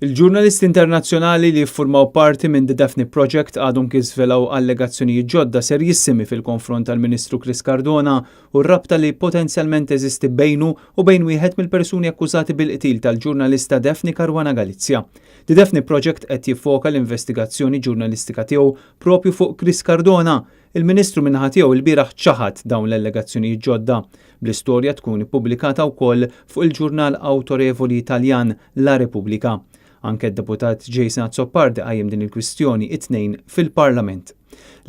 Il-ġurnalisti internazzjonali li jiffurmaw parti minn The Daphne Project għadhom kif żvelaw allegazzjonijiet ġodda serjissimi fil-konfront tal-Ministru Chris Cardona u r-rabta li potenzjalment teżisti bejnu u bejn wieħed mill-persuni akkużati bil-qtil tal-ġurnalista Daphne Caruana Galizia. The Daphne Project qed jiffoka l-investigazzjoni ġurnalistika tiegħu propju fuq Chris Cardona. Il-Ministru min-naħa tiegħu lbieraħ ċaħad dawn l-allegazzjonijiet ġodda, bl-istorja tkun ippubblikata wkoll fuq il-ġurnal awtorevoli Italjan La Repubblica. Anke d-deputat Jason Azzopardi qajjem din il-kwistjoni it-Tnejn fil-Parlament.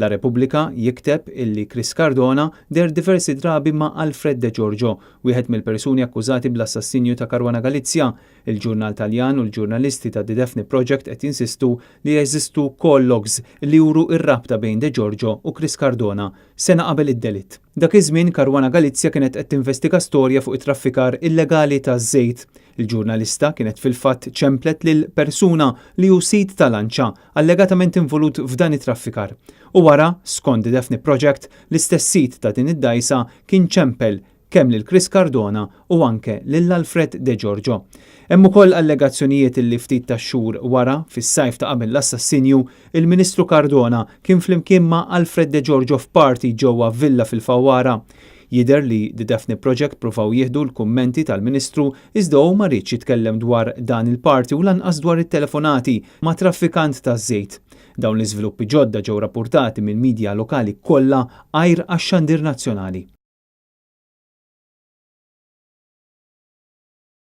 La Repubblica jikteb illi Chris Cardona deher diversi drabi ma' Alfred De Giorgio, wieħed mill-persuni akkużati bl-assassinju ta' Caruana Galizia. Il-ġurnal Taljan u l-ġurnalisti ta' The Daphne Project qed jinsistu li jeżistu call logs li juru r-rabta bejn De Giorgio u Chris Cardona sena qabel id-delitt. Dak iż-żmien Caruana Galizia kienet qed tinvestiga storja fuq it-traffikar illegali ta' żejt. Il-ġurnalista kienet fil-fatt ċemplet lil persuna li hu sid ta' lanċa allegatament involut f'dan it-traffikar. U wara, skont The Daphne Project, l-istess sid ta' din id-dgħajsa kien ċempel kemm lil Chris Cardona u anke lil Alfred De Giorgio. Hemm ukoll allegazzjonijiet li ftit tax-xhur wara, fis-sajf ta' qabel l-assassinju, il-Ministru Cardona kien flimkien ma' Alfred De Giorgio f'party ġewwa villa fil-Fawwara. Jidher li The Daphne Project pruvaw jieħdu l-kummenti tal-Ministru iżda hu ma riedx jitkellem dwar dan il-party u lanqas dwar it-telefonati ma' traffikant taż-żejt. Dawn l-iżviluppi ġodda ġew rapportati mill-midja lokali kollha għajr għax-xandir nazzjonali.